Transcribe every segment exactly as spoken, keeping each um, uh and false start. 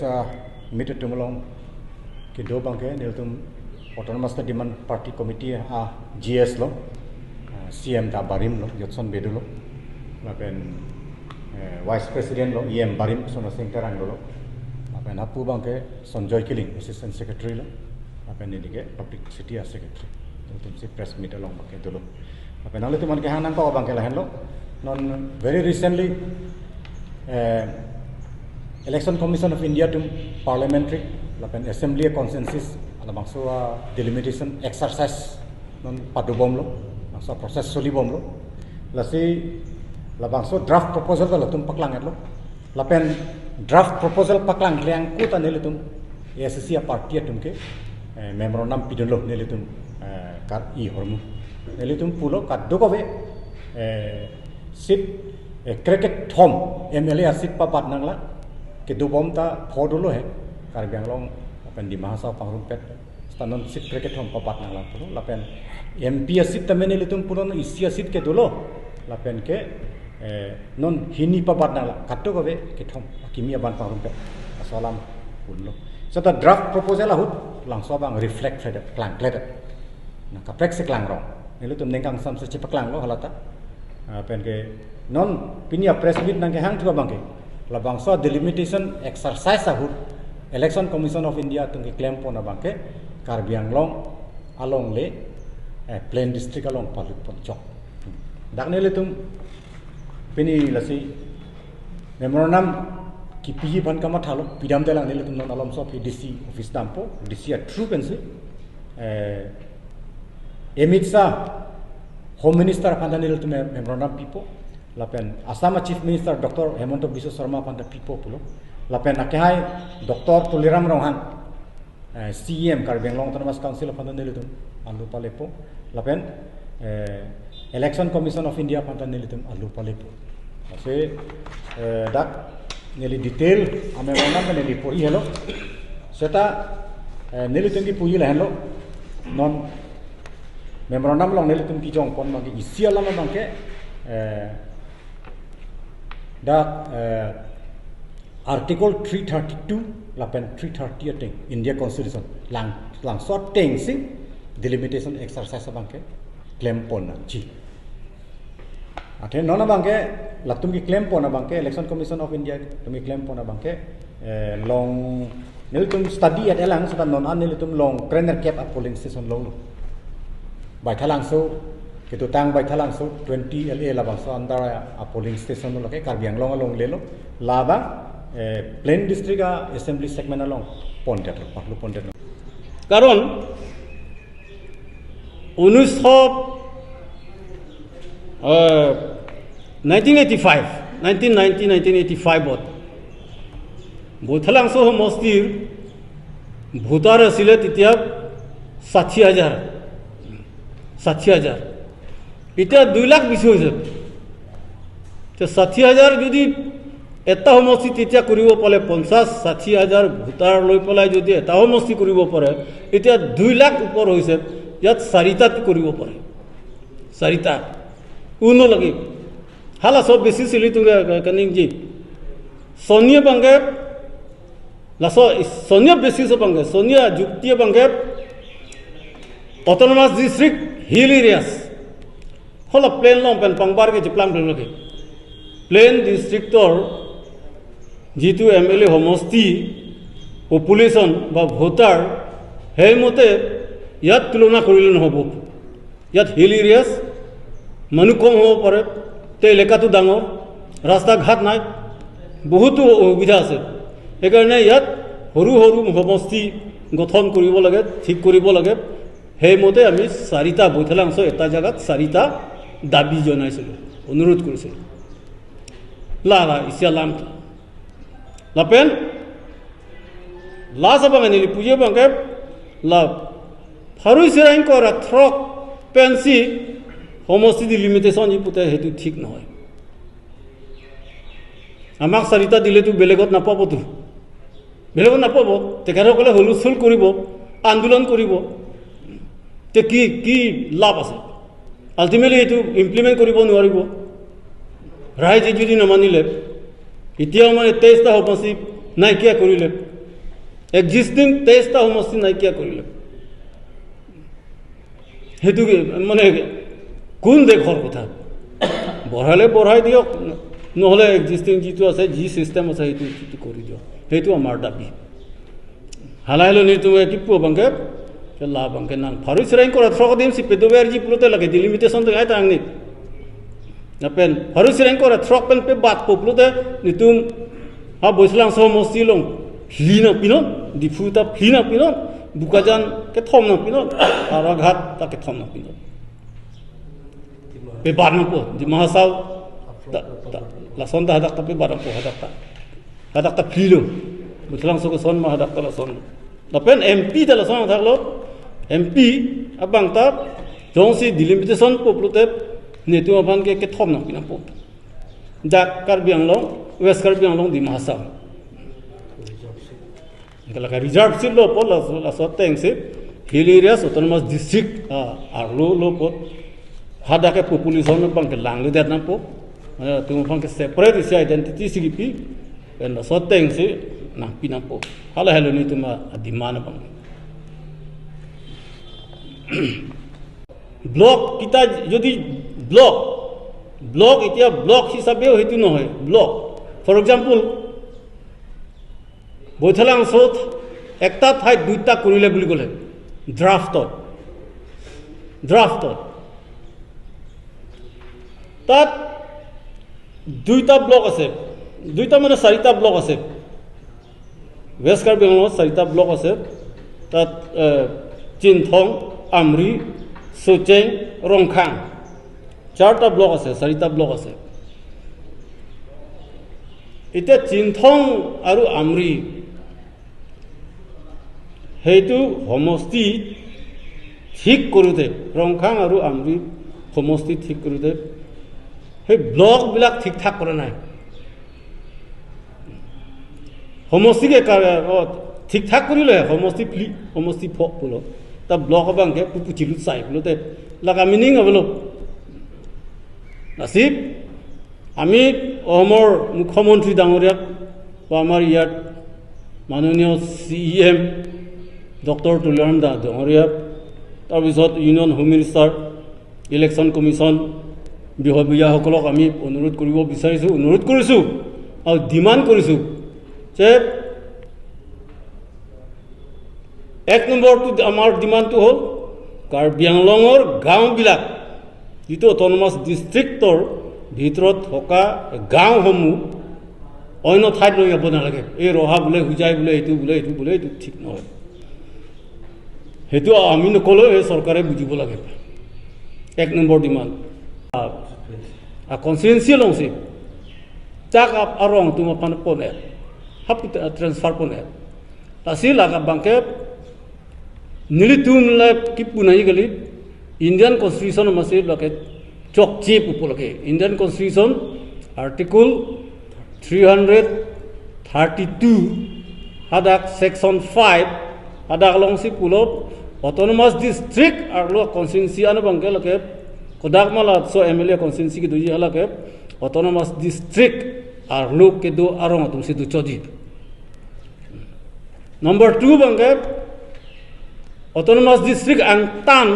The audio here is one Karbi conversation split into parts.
Ah, meet atum along kedo abangke nelitum Autonomous Demand Party Committee a G S lo, ah, C M ta barim lo, Jotson Bey do lo, lapen, eh, Vice President lo, E M barim Sona Sing Terang do lo, lapen hapu abangke Sonjoy Killing, Assistant Secretary lo, lapen neli ke Publicity a Secretary. Nelitum si press meet along abangke dolo. Lapen nanglitum aphan kehang nangkok abangke lahenlo. Non very recently, eh, Election Commission of India atum parliamentary lapen assembly consensus labangso a delimitation exercise non padobomlo, labangso process solibomlo. Lasi labangso draft proposal ta latum paklang-etlo. Lapen draft proposal paklang klemkle angku ta nelitum A I C C a party atum ke, eh, memorandum pidunlo nelitum, eh, kar-i ahormu. Nelitum pulo kadokave, eh, seat, eh, krekethom M L A a seat pabat nanglang, kedobom ta pho dolo he, Karbi Anglong lapen Dima Hasao pangrumpet. Seta non seat krekethom pabat nanglang pulo, lapen M P a seat tame nelitum pulo, non isi a seat kedolo, lapen ke, eh, non hini pabat nanglang, kadokave kethom akimi aban pangrumpet, laso alam pulo. Seta draft proposal ahut labangso abang reflect-det, klangkle-det. Nang kaprek si klangrong. Nelitum ningkangsam si chepaklanglo halata. Ah, lapen ke non pini a press meet nangkehangthu abangke, labangso delimitation exercise ahut Election Commission of India atum keklempon abangke Karbi Anglong alongle, eh, plain district along palut ponchok. Dak nelitum pini lasi memorandum kipiji aphan kamathalo, pidamdelang, nelitum non alomso aphi D C office dampo, D C a through pensi, eh, Amit Shah, Home Minister aphan ta nelitum mem-, memorandum pipo, lapen Assam a Chief Minister Doctor Himanta Biswa Sarma aphan ta pipo pulo, lapen akehai Doctor Tuliram Ronghang, eh, C E M Karbi Anglong Autonomous Council aphan ta nelitum alu palepo, lapen, eh, Election Commission of India aphan ta nelitum alu palepo. Lasi, eh, dak neli detail a memorandum ke neli pori helo. Seta, eh, nelitum kipuji lahenlo. Non memorandum along nelitum kejongpon abangke isi alam abangke, eh, dak, eh, Article three thirty-two lapen three thirty ateng India Constitution, lang, labangso ateng si delimitation exercise abangke klempon nangji. Athe non abangke latum keklempon abangke, Election Commission of India atum keklempon abangke, eh, long nelitum study-et-elang, seta non an nelitum long krenerkep a polling station longlo. Baithalangso, ketutang Baithalangso twenty L A labangso under a polling station lo, lake Karbi Anglong alongle lo. Labang, eh, plain district a assembly segment along pondetlo, parlu pondetlo. কারণ উনিশশো, আহ, nineteen eighty five, nineteen ninety, nineteen eighty ফাইভত বৈঠালাংশ সমষ্টিৰ voter আছিলে তেতিয়া ষাঠি হাজাৰ, ষাঠি হাজাৰ। এতিয়া দুই লাখ বেছি হৈছে। তে ষাঠি হাজাৰ যদি এটা সমষ্টি তেতিয়া কৰিব পালে, পঞ্চাশ ষাঠি হাজাৰ ভোটাৰ লৈ পেলাই যদি এটা সমষ্টি কৰিব পাৰে, এতিয়া দুই লাখ ওপৰ হৈছে, ইয়াত চাৰিটাত কৰিব পাৰে, চাৰিটা। উনো লাগে। Hala so basis ilitum ke, ke, kaning ji. Sonia abangke, laso, sonia basis abangke, sonia jukti abangke, autonomous district, hill areas. Hala plain along pen pangbar ke jeplang dulu ke. Plain district or যিটো M L এ সমষ্টি, পপুলেশ্যন বা ভোটাৰ, সেইমতে ইয়াত তুলনা কৰিলে নহ'ব। ইয়াত hill areas, মানুহ কম হ'ব পাৰে, তে এলেকাটো ডাঙৰ, ৰাস্তা ঘাট নাই, বহুতো অসুবিধা আছে। সেইকাৰণে ইয়াত সৰু সৰু সমষ্টি গঠন কৰিব লাগে, ঠিক কৰিব লাগে। সেইমতে আমি চাৰিটা, বৈঠালাংশ এটা জেগাত চাৰিটা দাবী জনাইছিলোঁ, অনুৰোধ কৰিছিলোঁ। Lala isi alam. Lapen last abang neli puji abangke la Pharui Sera ingkoi ra throk pensi সমষ্টি ডিলিমিটেশ্যন ই পুতে সেইটো ঠিক নহয়। আমাক চাৰিটা দিলেতো বেলেগত নাপাবতো, বেলেগত নাপাব। তেখেতসকলে হুলস্থুল কৰিব, আন্দোলন কৰিব। তে কি, কি লাভ আছে? আল্টিমেটলি এইটো ইমপ্লিমেণ্ট কৰিব নোৱাৰিব ৰাইজে যদি নামানিলে। এতিয়াও মানে তেইশটা সমষ্টি নাইকিয়া কৰিলে। এক্সিষ্টিং তেইশটা সমষ্টি নাইকিয়া কৰিলে। সেইটো কি, মানে, কোন দেশৰ কথা? বঢ়ালে বঢ়াই দিয়ক, নহ'লে এক্সিষ্টিং যিটো আছে, যি ছিষ্টেম আছে, সেইটো, সেইটো কৰি দিয়ক। সেইটো আমাৰ দাবী। Hala helo nelitum ke kipu abangke, ke la abangke nang pharo isi ra ingkoi ra throk adim si pedoverji pulote lake delimitation teng ai tangni. Lapen pharo isi ra ingkoi ra throk pen pebatpo pulote nelitum ha Baithalangso mosti along phli nangpinon, Diphu ta phli nangpinon, Bokajan kethom nangpinon, Howraghat ta kethom nangpinon. Pebat nangpo, Dima Hasao ta, ta, lason ta hadak ta pebat nangpo, hadak ta. Hadak ta phlilo. Baithalangso ke son ma hadak ta lason. Lapen M P ta lason thaklo. M P abang ta jongsi delimitation po pulote nelitum aphan ke kethom nangpi nangpo. Dak Karbi Anglong, West Karbi Anglong, Dima Hasao. Kalaka reserve seat lo po, laso, laso ateng si Hill Areas Autonomous District, ah, arlo lo po. Hadak ke population abangke langledet nangpo. Eh, nelitum abangke separate isi identity si kipi. Pen laso ateng si nangpi nangpo. Hala helo nelitum a-demand abang. Block kita যদি block, block এতিয়া block হিচাপেও সেইটো নহয়, block। For example, বৈঠালাংচোত একটা ঠাইত দুইটা কৰিলে বুলি ক'লে, ড্ৰাফ্টত, ড্ৰাফ্টত। তাত দুইটা ব্লক আছে, দুইটা মানে চাৰিটা ব্লক আছে। ৱেষ্ট কাৰ্বি আংলঙত চাৰিটা ব্লক আছে। তাত, এ, চিনথং, আমৰি, চুচেং, ৰংখাং। চাৰিটা ব্লক আছে, চাৰিটা ব্লক আছে। এতিয়া চিনথং আৰু আমৰি সেইটো সমষ্টি ঠিক কৰোঁতে, ৰংখাং আৰু আমৰি সমষ্টি ঠিক কৰোঁতে সেই ব্লকবিলাক ঠিক ঠাক কৰা নাই। সমষ্টিকে কা-, অ, ঠিক ঠাক কৰিলে সমষ্টি ফ্লি, সমষ্টি ফ পুলো। তা ব্লক বাংকে পুপুচিলুত চাই পুলোতে লাগা মিনিং আবলো। নাচিব আমি অসমৰ মুখ্যমন্ত্ৰী ডাঙৰীয়াক বা আমাৰ ইয়াত মাননীয় চি ই এম ডক্টৰ তুলিৰাম দাস ডাঙৰীয়াক, তাৰপিছত union home minister, election commission, বিষয়ববীয়াসকলক আমি অনুৰোধ কৰিব বিচাৰিছোঁ, অনুৰোধ কৰিছোঁ আৰু ডিমাণ্ড কৰিছোঁ যে এক নম্বৰটো আমাৰ ডিমাণ্ডটো হ'ল কাৰ্বি আংলঙৰ গাঁওবিলাক যিটো অট'নমাছ ডিষ্ট্ৰিক্টৰ ভিতৰত থকা গাঁওসমূহ অন্য ঠাইত লৈ যাব নালাগে। এই ৰহা বোলে, হোজাই বোলে, এইটো বোলে, এইটো বোলে, এইটো ঠিক নহয়। সেইটো আমি নকলেও এই চৰকাৰে বুজিব লাগে। এক number demand. A, a, constituency along si tak ap arong atum aphan pon-et, hap transfer pon-et. Lasi laka bangke nelitum la kipu nangji kali, Indian Constitution masi lake chokche pupo lake. Indian Constitution Article three hundred thirty-two hadak section five hadak along si pulo autonomous district arlo constituency ano bangke lake kodak mala so M L A constituency kedoji halake autonomous district arlo kedo arong atum si dochotji. Number two bangke autonomous district angtan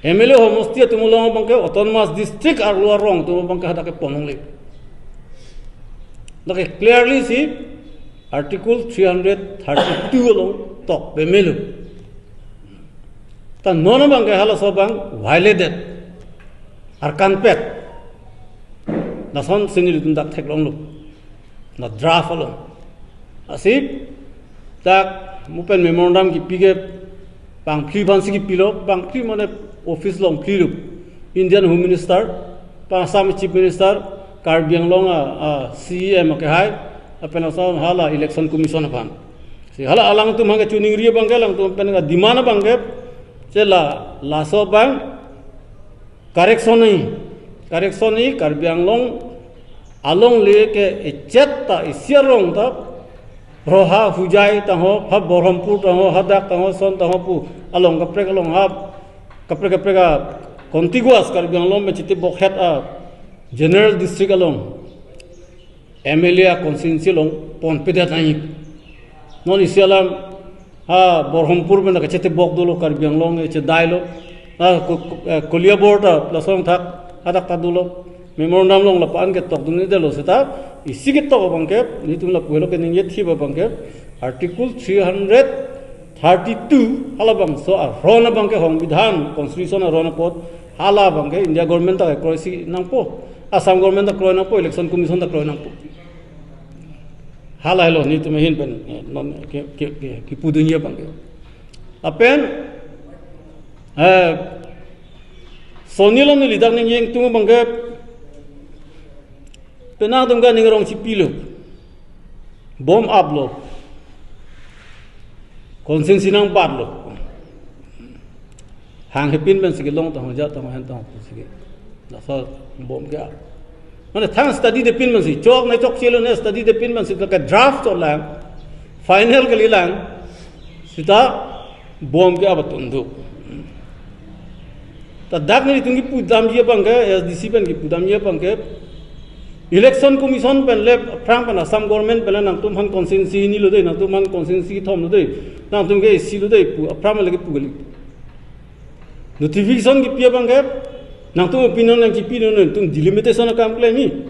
M L A homosti atum along bangke autonomous district arlo arong atum bangke hadak ke ponlongle. Lake clearly si Article three hundred thirty-two along tok pemelo. Ta non bangke halaso abang violated. Arkanpet. Lason si nelitum dak theklonglo. Na draft along. Lasi dak mo pen memorandum kipi ke bangphli aphan si kipilo, bangphli mane office along phlilo. Indian Home Minister, pa Assam Chief Minister, Karbi Anglong a, a, C E M ke hai, lapen laso hala Election Commission aphan. Si hala alangtum hangke chuningri bangke, alangtum pen ka demand bangke, che la, laso abang, correction ni, correction ni Karbi Anglong alongle ke echet ta isi arong ta, Roha, Hojai tangho, ha Berhampore tangho, hadak tangho, son tangho pu along kaprek along ha kaprek kaprek a contiguous Karbi Anglong me chiti bokhet a general district along M L A a constituency along ponpedet nangji. Non isi alam, ha, Borhampur pen kachetebok dolo, Karbi Anglong chedailo. Ha, Ko-, Ko-, eh, Koliabor ta lason thak, hadak ta dolo. Memorandum along lapu-an ketok dunde lo seta, isi ketok abangke, nelitum lapu helo keningje thip abangke, Article three hundred thirty-two, halabangso aron abangke Songbidhan, Constitution aron apot, halabangke India government ta kroisi nangpo, Assam government ta kroi nangpo, Election Commission ta kroi nangpo. Hala helo nelitum ahin pen, eh, non ke, ke, ke, kipudunji abangke. Lapen, eh, sonni lo neli dak ningje ingtung abangke, penang atum ke ning arong chipilo. Bomb up lo. Constituency nangbatlo. Hang hepin pensi kelong tong, ja tong, hen tong, pensi ke. Laso bomb ke-ap. Mane thang study-de pin pensi, chok ne chokche lo ne study-de pin pensi ke draft cholang. Final kalilang. Seta bomb ke-ap atum do. Ta dak nelitum kipudamji abangke, A S D C pen kipudamji abangke, Election Commission pen le, aphrang pen Assam government pen le nangtum aphan constituency hini lo dei, nangtum aphan constituency kethom lo dei, nangtum ke isi lo dei pu, aphrang le kipu kali. Notification kipi abangke, nangtum opinion nangchipi non, nangtum delimitation akam klemji.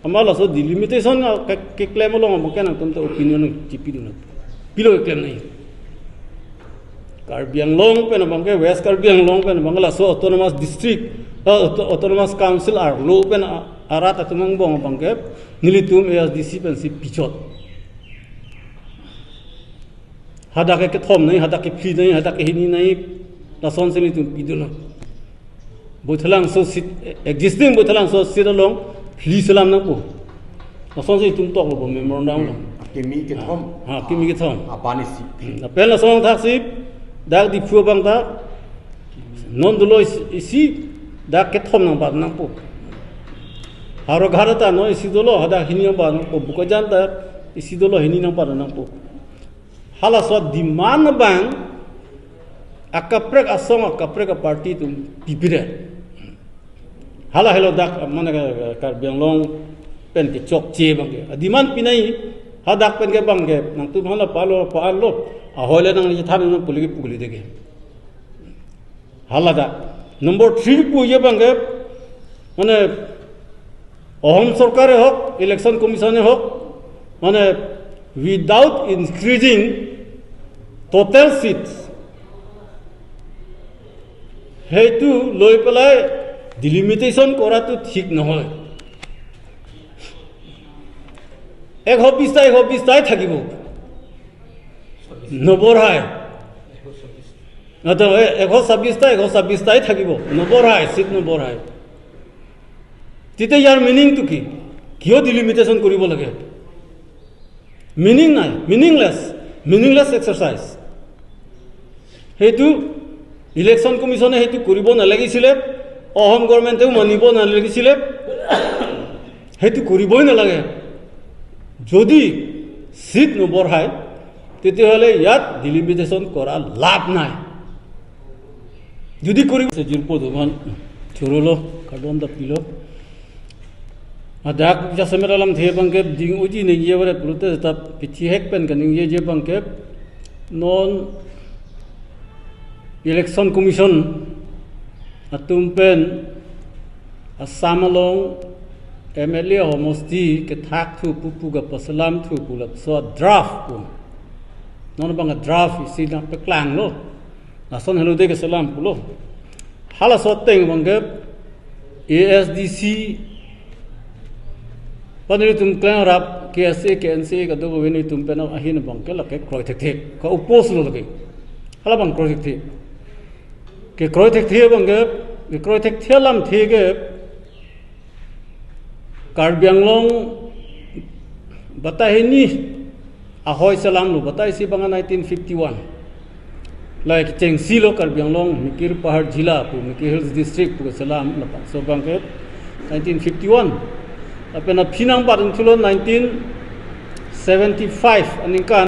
Amat laso delimitation a ke, keklem along abangke nangtum ta opinion nangchipidun. Pilo keklem nangji. Karbi Anglong pen abangke, West Karbi Anglong pen abangke laso autonomous district, ah, auto-, autonomous council arlo pen a-, arat atum angbong abangke, nelitum A S D C pensi pichot. Hadak ke kethom nangji, hadak ke phli nangji, hadak ke hini nangji, lasonsi nelitum pidunlo. Baithalangso seat, existing Baithalangso seat along phli selam nangpo. Lasonsi itum toklo memorandum along. Akimi kethom. Ha, akimi kethom. Abang isi. Hmm, lapen lason thaksi, dak Diphu abang ta, non dolo isi, isi, dak kethom nangbat nangpo. Howraghat ta non isi dolo, hadak hini nangbat nangpo. Bokajan ta isi dolo, hini nangbat nangpo. Halaso demand abang akaprek asong, akaprek aparty atum pipedet. Hala helo dak, mane, Karbi Anglong pen kechokche abangke. Demand pinangji, hadak pen ke abangke, nangtum hala palo, palo, ahoi le nangchethan nang pu le kipu kali dei ke. Hala dak. Number three puji abangke, mane, অসম চৰকাৰে হওক, Election Commission এ হওক, মানে, without increasing total seats, সেইটো লৈ পেলাই delimitation কৰাটো ঠিক নহয়। এশ বিশটা, এশ বিশটাই থাকিব, নবঢ়ায়। অ, তো, এ, এশ ছাব্বিশটা, এশ ছাব্বিশটাই থাকিব, নবঢ়ায়, চিট নবঢ়ায়। তেতিয়া ইয়াৰ মিনিংটো কি? কিয় delimitation কৰিব লাগে? মিনিং নাই, meaningless, meaningless exercise। সেইটো Election Commission এ সেইটো কৰিব নালাগিছিলে, অসম গভৰ্ণমেণ্টেও মানিব নালাগিছিলে, সেইটো কৰিবই নালাগে। যদি চিট নবঢ়ায়, তেতিয়াহ'লে ইয়াত delimitation কৰা লাভ নাই। Jodi kuri se jirpo doman churolo, kardom ta pilo. Hadak jasemet alamthe abangke ding uji ningje vare pulote ta pithi hek pen kaningjeje abangke non Election Commission atum pen Assam along M L A homosti kethak thu pupu kapaselam thu pu laso draft pu. Non abang draft isi nangpaklanglo. Lason helo dei keselam pulo. Halaso ateng abangke A S D C pen nelitum klangrap K S A, K N C A kadokave nelitum pen ahin abangke lake kroi thekthe. Ka-oppose lo lake. Hala abang kroi thekthe. Kekroi thekthe abangke, kekroi thekthe alamthe ke Karbi Anglong batai hini ahoi selamlo, batai isi abang nineteen fifty-one. Lahei kechengsi lo Karbi Anglong, Mikir Pahar Jila pu, Mikir Hills District pu selam, lapen laso abangke nineteen fifty-one. Lapen aphi nangbat thulo nineteen seventy-five aningkan.